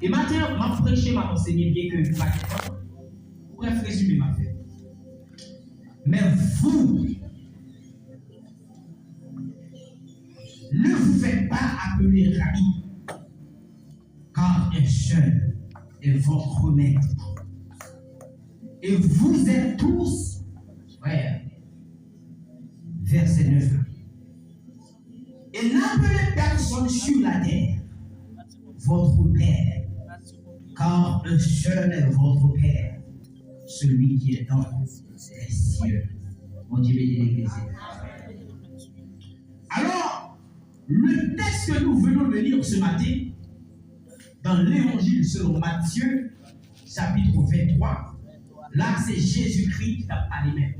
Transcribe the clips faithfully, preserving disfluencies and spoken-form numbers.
E maten an, m ap preche, m ap ansenye, byen ke m pa gen tan, brèf, rezime m ap fè. Mais vous, ne vous faites pas appeler Rabbi, car un seul est votre maître. Et vous êtes tous frères. Verset neuf. Et n'appelez personne sur la terre votre père, car un seul est votre Père, celui qui est dans les cieux. Bondye beni legliz. Alors, le texte que nous venons de lire ce matin, dans l'Évangile selon Matthieu, chapitre vingt-trois, la, se Jezikri ki t ap pale menm.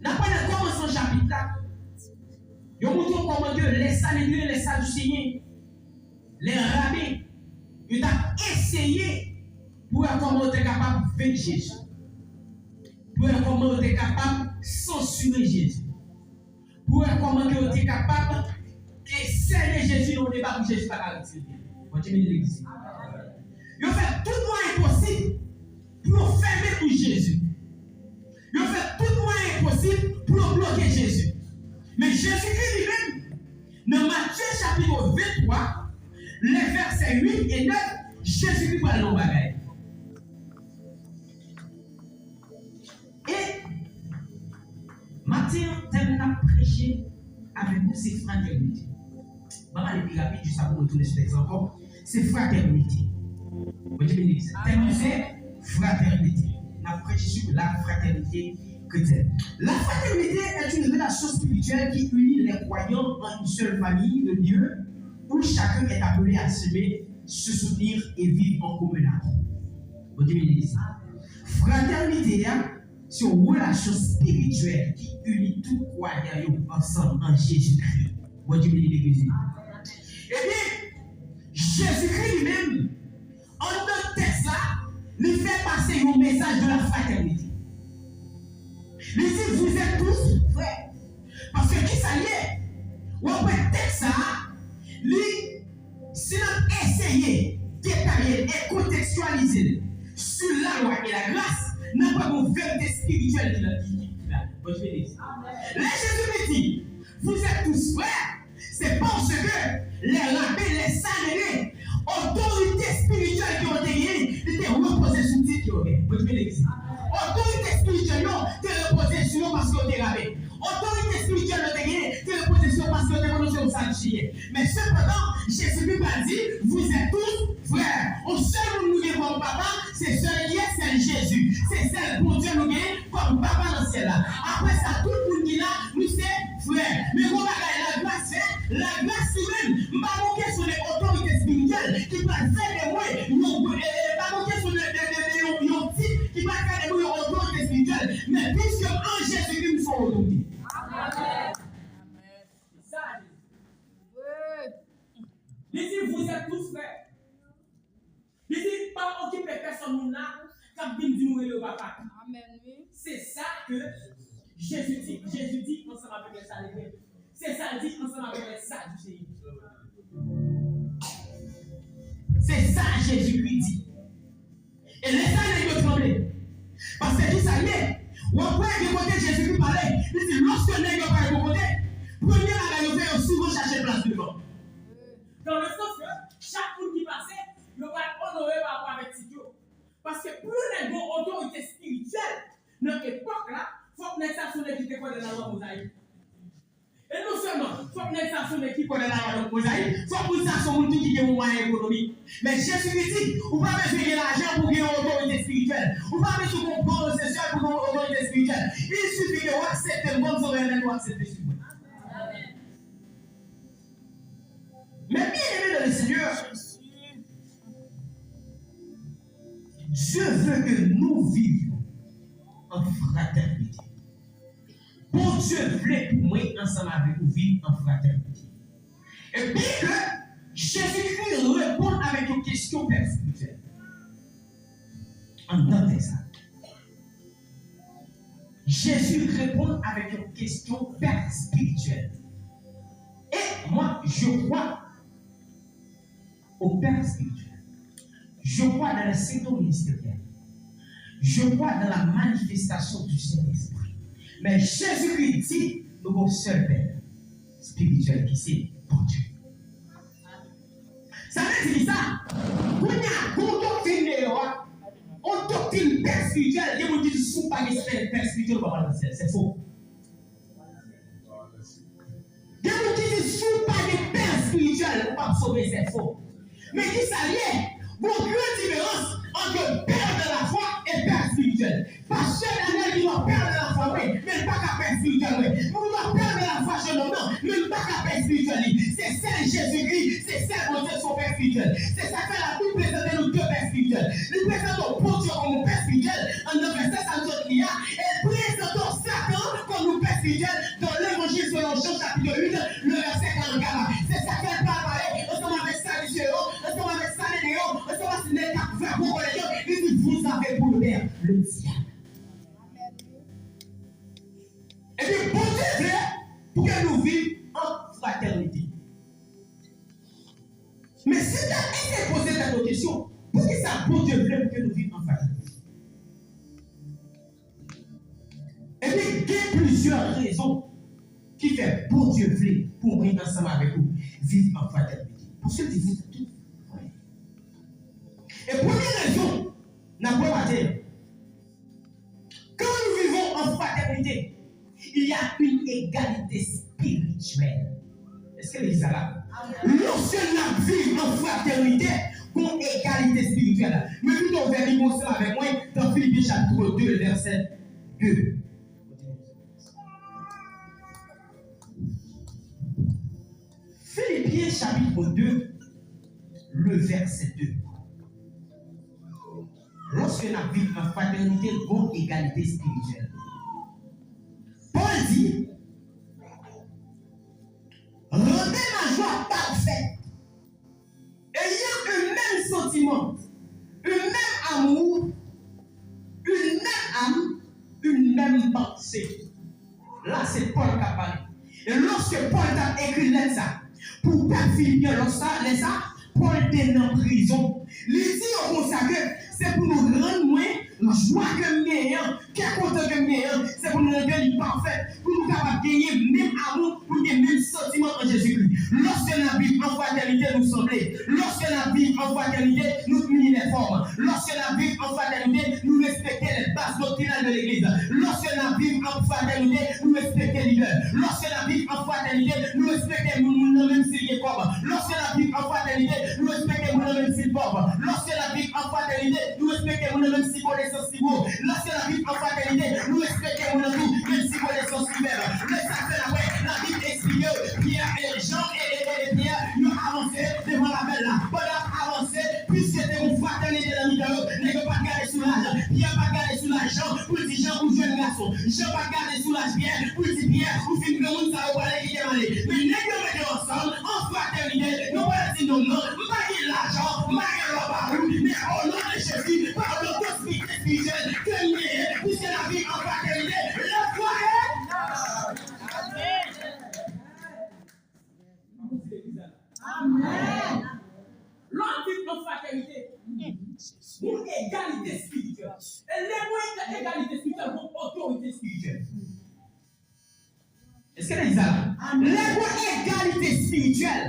N ap wè nan kòmansman chapit la, yo montre w kòman ke lè Sanedren, lè Sadiseyen, lè rabi, yo t ap eseye pou wè kòman yo te kapab venk Jezi, pou wè kòman yo te kapab sansire Jezi, pou wè kòman ke yo te kapab ke sène Jezi nan yon deba pou Jezi pa ka retire pye l. Bondye beni legliz. Yo fè tout mwayen posib pou yo fèmen bouch Jezi. Yo fè tout mwayen posib pou yo bloke Jezi. Men Jezikri li menm, nan Matye chapit venntwa, lè vèsè uit e nèf, Jezikri pral nan yon bagay. E maten an, tèm n ap preche avèk nou se fratènite. M ap pale pi rapid, jis apre mwen tounen sou tèks la ankò. Se fratènite. Bondye beni legliz. Tèm nou se fratènite. N ap preche sou la fraternité chrétienne. La fraternité est une relation spirituelle qui unit les croyants en une seule famille de Dieu, où chacun est appelé à s'aimer, se soutenir et vivre en commun amour. Bondye beni legliz. Fratènite a, se yon relasyon espirityèl ki ini tout kwayan yo ansanm an Jezikri. Bondye beni legliz li. Ebyen, Jezikri li menm, anndan tèks la, li fè pase yon mesaj de la fraternité. Li di, vous êtes tous frères. Paske kisa l ye? W ap wè tèks sa a, li, si n ap eseye detaye l e kontekstyalize l sou la lwa e la gras, n ap wè gon verite espirityèl ki la, ki, ki, ki la. Bondye beni. Lè Jezi li di, vous êtes tous frères, se paske lè rabi, lè Sanedren, otorite espirityèl ke yo te genyen, li te repoze sou tit yo genyen. Bondye beni legliz. Otorite espirityèl yo te repoze sou yo paske yo te rabi. Otorite espirityèl yo te genyen te repoze sou yo paske yo te konnen se yon Sadiseyen. Men sepandan, Jezikri pa di, vous êtes tous frères. Yon sèl moun nou gen kòm papa, se sèl kiyès? Sèl Jezi. Se sèl Bondye nou gen kòm papa nan syèl la. Apre sa, tout moun ki la, nou se frè. Men gon bagay lagras fè, lagras li menm, m pa gon kesyon de otorite espirityèl ki pral fè de mwen yon, e, e, m pa gon kesyon de, de, de, de yon, yon tit ki pral fè de mwen yon otorite espirityèl. Men piske m an Jezikri, m se yon otorite. Amen. Sa, Jezi. Li di, vous êtes tous frères. Li di, pa okipe pèsòn moun la k ap vin di nou rele yo papa. Amen, wi. Se sa ke Jezi di, Jezi di ansanm avèk lè Sanedren. Se sa l di ansanm avèk lè Sadiseyen. Se sa Jezikri di. E lè sa nèg yo tranble. Paske kisa l ye? W ap wè gen kote Jezikri pale, li di, lòske nèg yo pale yon kote, premye bagay yo fè, yo souvan chache plas devan. Dans le sens que chak moun ki pase, yo pral onore pa rapò avèk tit yo. Paske pou yon nèg gen otorite espirityèl nan epòk la, fòk nèg sa se yon nèg ki te kwè nan lalwa Mozayik. E non sèlman, fòk nèg sa se yon nèg ki kwè nan lalwa Mozayik, fòk moun sa se yon moun tou ki gen yon mwayen ekonomik. Men Jezikri di, ou pa bezwen gen lajan pou gen yon otorite espirityèl. Ou pa bezwen gen yon bon resevwa pou gen yon otorite espirityèl. Il suffit que w aksepte m kòm Sovè nan ou aksepte suiv mwen. Mes bien-aimés dans le Seigneur, Dieu veut que nous vivions en fraternité. Bondye vle pou mwen ansanm avèk ou viv an fratènite. E byen ke Jezikri reponn avèk yon kesyon pè espirityèl. Anndan tèks la. Jezi reponn avèk yon kesyon pè espirityèl. Et moi, je crois au Père spirituel. Je crois dans les sept dons ministériels. Je crois dans la manifestation du Saint-Esprit. Men Jezikri di nou gen yon sèl Pè espirityèl ki se Bondye. Sa vle di ki sa? Kounye a, gon doktrin deyò a, yon doktrin Pè espirityèl, gen moun ki di si w pa gen Pè espirityèl, ou pa pral nan syèl. Se fo. Gen moun ki di si w pa gen Pè espirityèl, ou p ap sove, se fo. Men ki sa l ye? Gon gran diferans ant pè de la fwa e pè espirityèl. Pastè Daniel gen dwa pè de la fwa vre, men l pa ka pè espirityèl vre. Moun gen dwa pè de la fwa jennonm nan, men l pa ka pè espirityèl li. Se sèl Jezikri, se sèl Bondye ki se yon pè espirityèl. Se sa k fè Labib prezante nou de pè espirityèl. Li prezante w Bondye kòm yon pè espirityèl, anndan vèsè sa n sot li a, e l prezante w Satan kòm yon pè espirityèl dans l'Évangile selon Jean chapitre huit, le verset quarante-quatre la. Se sa k fè l pral pale ansanm avèk Sadisyen yo, ansanm avèk Sadenyen yo, ansanm avèk nèg k ap vè gwo kòlèt yo, li di, vous avez pour le père le diable. Ebyen, Bondye vle pou ke nou viv an fratènite. Men si n ta eseye poze tèt nou kesyon, poukisa Bondye vle pou ke nou viv an fratènite? Ebyen, gen plizyè rezon ki fè Bondye vle pou mwen ansanm avèk ou viv an fratènite. Paske l di, vous êtes tous frères. E premye rezon n ap wè maten an, quand nous vivons en fraternité, il y a une égalité spirituelle. Èske legliz la la? Lòske n ap viv an fratènite, gon egalite espirityèl. Men pito ouvè Bib ou ansanm avèk mwen nan Filipyen chapit de, vèsè de. Filipyen chapit de, le vèsè de. Lòske n ap viv an fratènite, gon egalite espirityèl. Pòl di, rendez ma joie parfaite, ayant un même sentiment, un même amour, une même âme, une même pensée. La, se Pòl k ap pale. E lòske Pòl t ap ekri lèt sa pou pèp Filipyen, lòske sa, lè sa, Pòl te nan prizon. Li di yo konsa ke se pou nou rann mwen jwa ke m genyen an, kè kontan ke m genyen an, se pou nou rann ke li pafè, pou nou kapab genyen menm amou, pou n gen menm santiman an Jezikri. Lòske n ap viv an fratènite, nou sanble. Lòske n ap viv an fratènite, nou inifòm. Lòske n ap viv an fratènite, nou respekte les bases doctrinales de l'église. Lòske n ap viv an fratènite, nou respekte lidè. Lòske n ap viv an fratènite, nou respekte moun, moun nan, menm si l gen kòb. Lòske n ap viv an fratènite, nou respekte moun nan, menm si l pòv. Lòske n ap viv an fratènite, nou respekte moun nan, menm si konesans li gwo. Lòske n ap viv an fratènite, nou respekte moun nan tou, menm si konesans li fèb. Men sa fè n ap wè, Labib eksplike, Pyè, e, Jan e, e, e, e Pyè, yo avanse devan lapèl la. Pandan y ap avanse, piske te gen fratènite nan mitan yo, nèg yo pa t gade sou laj. Pyè pa t gade sou laj Jan pou l di Jan ou jèn gason. Jan pa t gade sou laj Pyè pou l di Pyè ou fin granmoun, sa yo prale kite m ale. Men nèg yo mete yo ansanm an fratènite, yo pa di non, non, m pa gen lajan, m pa gen lò ba ou, men o non de Jezi, pa otospirite espirityèl ke m genyen, piske n ap viv an fratènite, lafwa e. Amèn. Lè w ap viv an fratènite, gon egalite espirityèl. E lè gon egalite espirityèl, gon otorite espirityèl. Èske legliz la la? Amèn. Lè gon egalite espirityèl,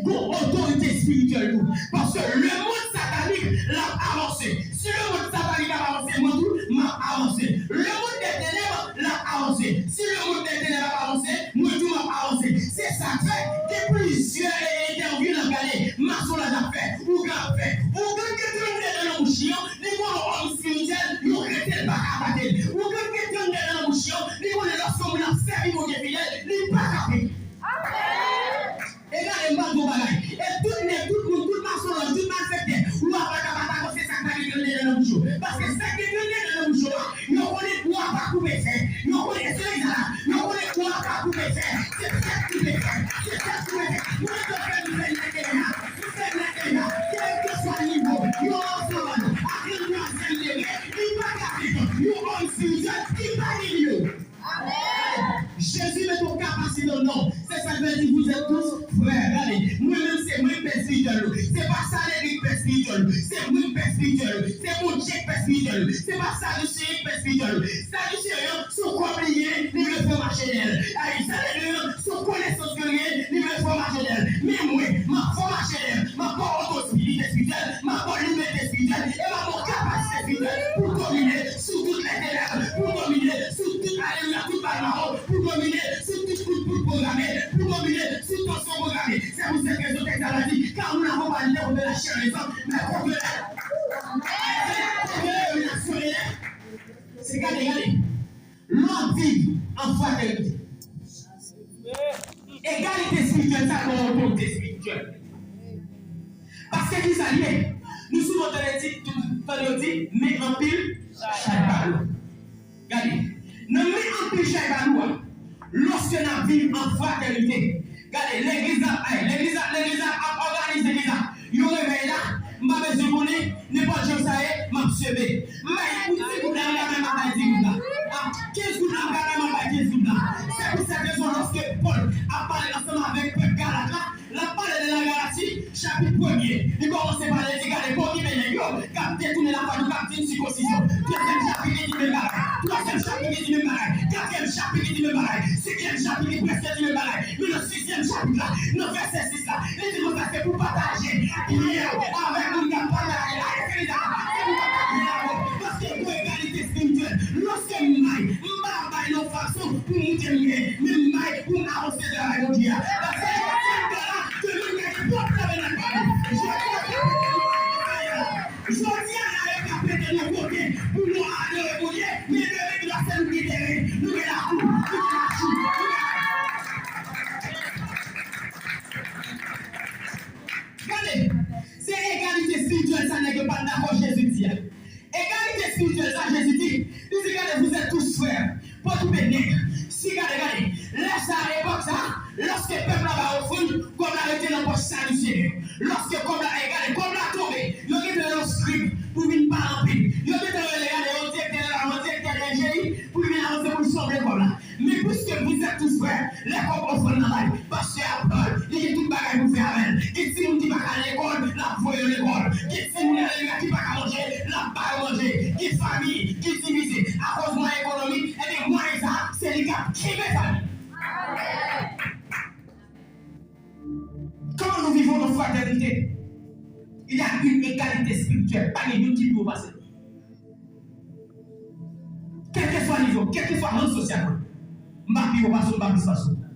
gon otorite espirityèl tou. Paske lemonn satanik l ap avanse. Si lemonn satanik ap avanse, mwen tou, m ap avanse. Lemonn dè tenèb l ap avanse. Si lemonn dè tenèb ap avanse, mwen tou m ap avanse. Se sa k fè, gen plizyè entèvyou n ap gade, masonlaj ap fè, ougan ap fè. Ougan gen trannde dan nan bouch li an, li konnen yon òm espirityèl, yon kretyen pa ka atake l. Ougan gen trannde dan nan bouch li an, li konnen lòske yon moun ap sèvi Bondye fidèl, li pa ka pè. E gade, m pral di w bagay. E tout nèg, tout moun, tout masonlòj, tout malfektè, ou a pa ka pa dakò, se sa k pa gen trannde dan nan bouch yo. Paske sa k gen trannde dan nan bouch yo a, yo konnen bwa pa koupe fè. Yo konnen, èske legliz la la, yo konnen bwa pa koupe fè. Se fè k koupe fè. Se fè k koupe fè. Mwen, yo fè nou fè nèg deja. Nou fè nèg deja. Kèlkeswa nivo, espirityèl, se moun k pè espirityèl, se Bondye k pè espirityèl, se pa Sadisyen k pè espirityèl. Sadisyen an, se yon kòb li gen, li vle fè w mache dèyè l. Ay, Sanedren an, se yon konesans ke l gen, li vle fè w mache dèyè l. Men mwen, m ap fè w mache dèyè m, m ap ba w otorite espirityèl, m ap ba w libète espirityèl, e m ap ba w kapasite espirityèl pou w domine sou tout lètenèb, pou w domine sou tout, alelouya, tout bal mawon, pou w domine sou tout kout poud pwograme, pou w domine sou tansyon pwograme. Se pou sèt rezon tèks la di, car nous n'avons pas lutte contre la chair et le sang, mais contre la, contre les dominations. Se gade, gade. Lè w ap viv an fratènite, egalite espirityèl sa ba w otorite espirityèl. Paske ki sa l ye? Nou souvan tande di, tande yo di, men anpil chay pa lou. Gade, nan men anpil chay pa lou a, lòske n ap viv an fratènite, gade, legliz la, ay, legliz la, legliz la ap òganize ki sa? Yon revèy la, m pa bezwen konnen, nenpòt jan sa ye, m ap seve. M bay pou ti goud la, m ka bay, m ap bay ti goud la. A kenz goud la, m ka bay, m ap bay kenz goud la. Se pou sèt rezon, lòske Pòl ap pale ansanm avèk pèp Galat la, l ap pale de la Galati, chapit premye, li kòmanse pale, li di, gade, pa okipe nèg yo k ap detounen lafwa nou, k ap di n sikonsizyon. Dezyèm chapit, li di menm bagay. Twazyèm chapit, li di menm bagay. Katriyèm chapit, li di menm bagay. Senkyèm chapit, li prèske di menm bagay. Men nan sizyèm chapit la, nan vèsè sis la, li di konsa, se pou pataje byen w avèk moun k ap pataje la. Èske li la? Se pou pataje l avè w. Paske gon egalite espirityèl. Lòske m bay, m pa bay nan fason pou m montre m gen, men m bay pou m avanse travay Bondye a. Paske jodi a m la, demen m ka gen pwòp tabènak pa m. Jodi a, jodi a, la yo ka pete nou kote pou nou adore Bondye, men demen nou la se nou ki teren, nou gen lakou, nou gen machin, nou gen... Gade, se egalite espirityèl sa nèg yo pa t dakò Jezi di a. Egalite espirityèl sa Jezi di, li di, gade, vous êtes tous frères. Pa okipe nèg. Si, gade, gade, lè sa, epòk sa, lòske pèp la bay ofrann, kòb la rete nan pòch Sadisyen yo. Lòske kòb la, e gade, kòb la tonbe, yo gentan rele yon skrib pou vin pale anpil. Yo gentan rele, gade, yon direktè la, yon direktè D G I pou vin avanse pou l sanble kòb la. Men piske vous êtes tous frères, lè kòb ofrann nan bay, pastè a pran l, li gen tout bagay pou fè avè l. Gen timoun ki pa ka al lekòl, l ap voye yo lekòl. Gen timoun, alelouya, ki pa ka manje, l ap ba yo manje. Gen fanmi ki divize akoz mwayen ekonomik, ebyen, mwayen sa a, se li k ap kenbe fanmi. Quand nous vivons en fraternité, il y a une égalité spirituelle. Pa gen youn ki pi wo pase lòt. Kèlkeswa nivo, kèlkeswa rang sosyal mwen, m pa pi wo pase w, m pa plis pase w.